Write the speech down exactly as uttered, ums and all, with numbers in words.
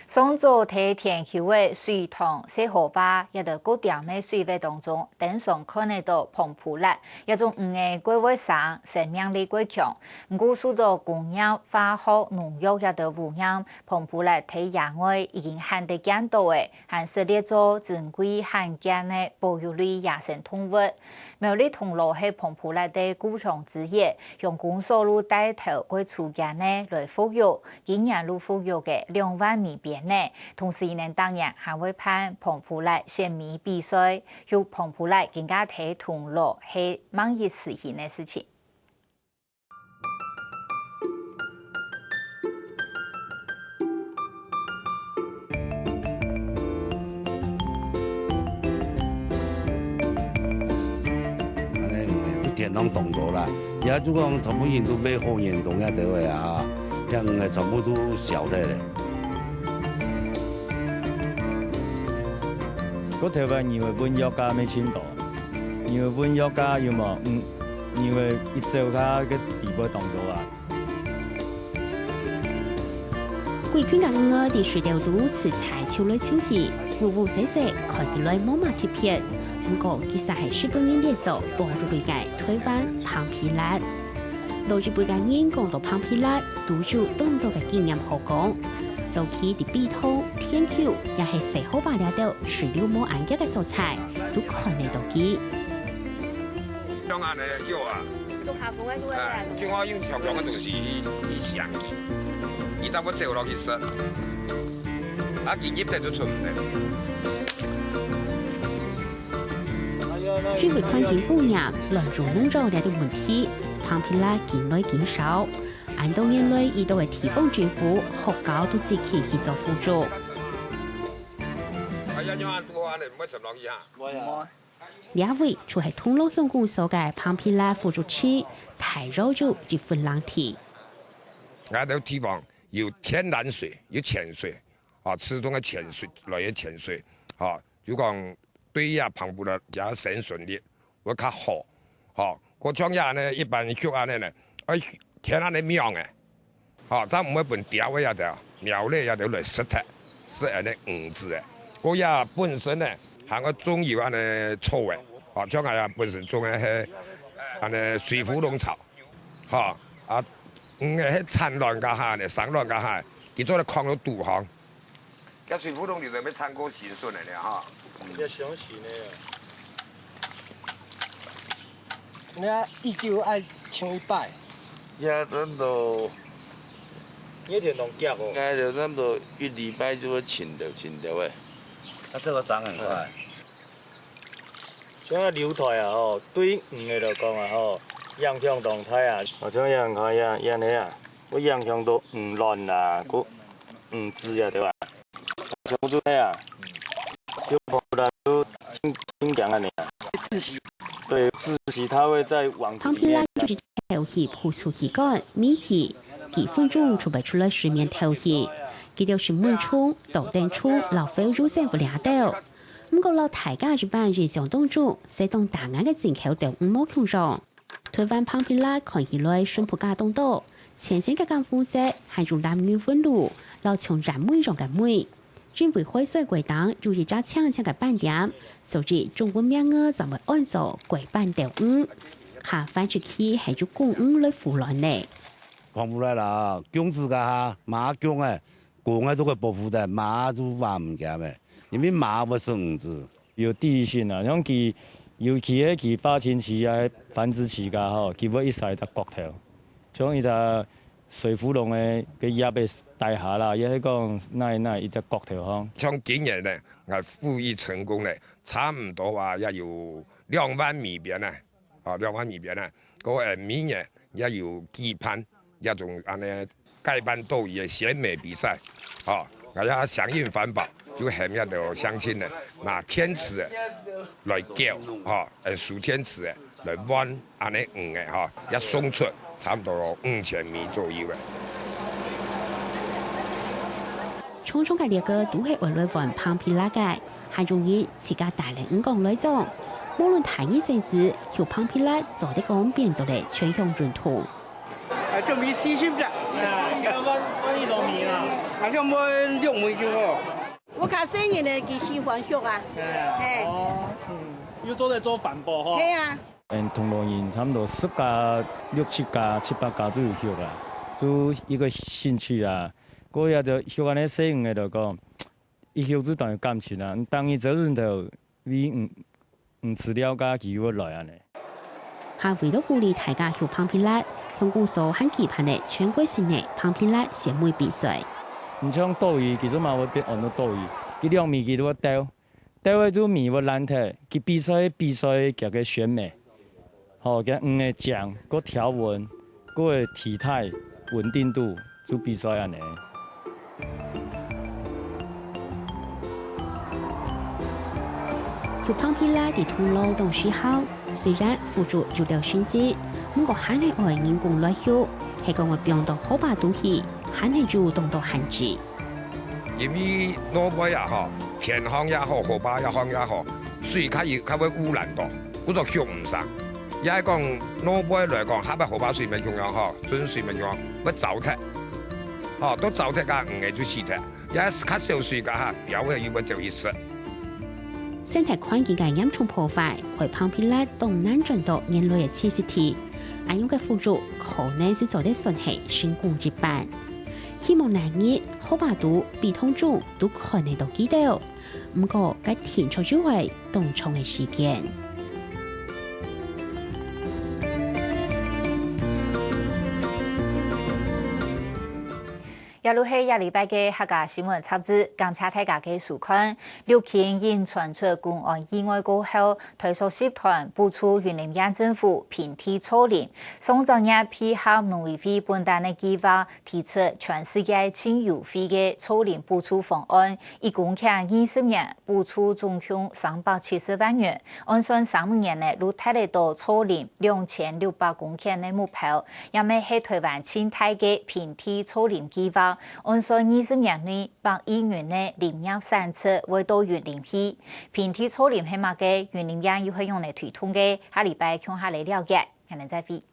上早在田坵个水塘、細河壩，也就谷田个水域當中，經常看得到澎湖辣，這種魚仔過會生，生命力過強。毋過受到工業化學、農藥也就污染，澎湖辣在野外已經罕得見到了，還識列做珍貴罕見个保育類野生動物。苗栗銅鑼係澎湖辣个故鄉之一，鄉公所就帶頭過初間呢來復育， 今年就復育个兩萬尾邊仔，同時佢等逐年還會辦澎湖辣選尾比賽，畜澎湖辣更加在銅鑼係萬一時興个事情。恁呢，就天上當多啦。也就講，全部人都買好年冬个兜仔啊，這樣个全部都少忒咧。過頭擺牛仔分藥價乜盡多，牛仔分藥價有無？嗯，牛仔一走價个比會當多啊。 貴賓个魚仔在水竇肚自在就來就去，烏烏細細，看起來無麼特別。毋過，其實係日本人列做保育類个臺灣澎皮辣。老一輩个人講到澎皮辣，都有當多个經驗好講。早期在陂塘、田坵，也係細河壩這兜水流無恁遽个所在，都看得到佢。像恁呢有啊。 做下工个都會來。哎，像我用香香个東西去，去想佢，佢才會走落去食。啊，佢入得就出毋得。因為環境污染、濫用農藥這兜問題，澎皮辣緊來緊少。恁多年來，已多个地方政府、學校都積極去做扶助。哎呀，你看，拄好恁呢，毋會沉落去哈。 這位就係銅鑼鄉公所个澎皮辣扶助區，大約有一分零地。𠊎兜地方有天然水，有泉水，啊，自動个泉水，來个泉水，啊，就講對這澎皮辣个生存力會較好，啊，過像這呢，一般畜恁呢呢，愛天然个養个。 吼，正毋會分鳥仔這兜、鳥類這兜來食忒，食恁呢魚子个。過也本身呢，還愛種有恁呢草个，吼，像𠊎也本身種个係恁呢水芙蓉草，吼，啊，魚仔係產卵該下呢，生卵該下，佢做得囥到肚項。 該水芙蓉裡頭愛產過新筍个了哈。也相信个。你看，一晝愛清一擺。也差不多，你一天當遽哦。也就差不多一禮拜就會清掉，清掉个。它這個長很快。 像這流態啊吼，對魚仔來講啊吼，影響當大啊。啊，像這樣看啊，這樣啊，會影響到魚卵啊，个魚子啊，對吧？全部都係啊，就跑出來就盡，盡強啊你啊。窒息。對，窒息，它會再往裡面。澎皮辣就係頭去浮出去乾，尾去幾分鐘就會出來水面頭去。佢兜係蚊蟲、倒釘蟲、摎浮游生物這兜。 毋過摎大家一般印象當中，食當打眼个進口豆腐無共樣。臺灣澎皮辣看起來純樸加當多，全身个金黃色，還有藍綠混合，摎像藍莓樣个莓。因為海水過重有一隻青青个斑點，所以中文名仔正會安做過斑豆腐。下翻出去還有公魚來孵卵呢。澎皮辣啦，公仔个哈，馬公个，公个都會保護个，馬都話毋驚个，因為馬會食魚子。 有地域性啊，像佢，尤其係佢發情期啊、繁殖期个吼，佢會一直在角頭。像一隻水芙蓉个，个葉个底下啦，也係講哪哪一隻角頭吼。像今年呢，𠊎孵育成功呢，差毋多啊，也有兩萬尾邊啊。 啊，兩萬尾邊啊，該个每年也有舉辦這種恁呢蓋斑鬥魚个選美比賽，吼，𠊎也響應環保，就喊這兜鄉親呢，拿電池个來攪，吼，呃，收電池个來換恁呢魚个，吼，也送出差毋多五千尾左右个。長長个鬣角都係愛來換澎皮辣个，還有人自家帶來魚缸來種。無論大人細子，畜澎皮辣做得講變做了全鄉運動。哎，這尾四十隻。哎呀，你看，萬，萬一都沒了。好像買六枚就好。我較細人个，佢喜歡畜啊。哎，嘿。哦，嗯，又做得做環保吼。嘿啊。嗯，銅鑼人差不多十家、六七家、七八家就有畜啊，就一個興趣啊。過後就畜恁呢細人个來講，一畜就當有感情啊，當然責任就為毋，毋知了解佢會來恁呢。還為了鼓勵大家畜膨鼻辣，鄉公所還舉辦了全國性个膨鼻辣選美比賽。你像鬥魚，其實嘛會變安到鬥魚，佢兩尾佢都會鬥，鬥个就尾會爛忒，佢比賽比賽佢个選美。 吼，佢魚个靚，个條紋，个體態、穩定度，就比賽恁呢。畜膨鼻辣在銅鑼當時候，雖然輔助有兜訊息，毋過還係愛人工來畜，係講會放到河壩肚去，還係有當多限制。 因為外背啊吼，田項也好，河壩也項也好，水較有，較會汙染到，故所畜毋生。也係講外背來講，下背河壩水無共樣吼，準水無共樣，會燥忒。吼，都燥忒个，魚仔就死忒。也係較少水个哈，鳥仔又會走去食。生態環境个嚴重破壞，害膨鼻辣當難轉到原來个棲息地。恁樣个輔助，可能係做得算係成功一半。 希望哪日河壩肚、陂塘中都看得到佢兜，毋過該停在就愛當長个時間。這就係這禮拜个客家新聞雜誌，感謝大家个收看。六輕引傳出公安意外過後，台塑集團補助雲林縣政府平地造林，上隻月配合農委會分擔个計畫， 提出全世界盡優惠个造林補助方案，一公頃二十年補助總共三百七十萬元，按算三五年呢，就達得到造林兩千六百公頃个目標，也乜係台灣盡大个平地造林計畫，按算二十年內百億元个林業產值會到雲林去。平地造林係麼个？雲林縣又係仰仔推動个？下禮拜共下來了解。下禮拜再會。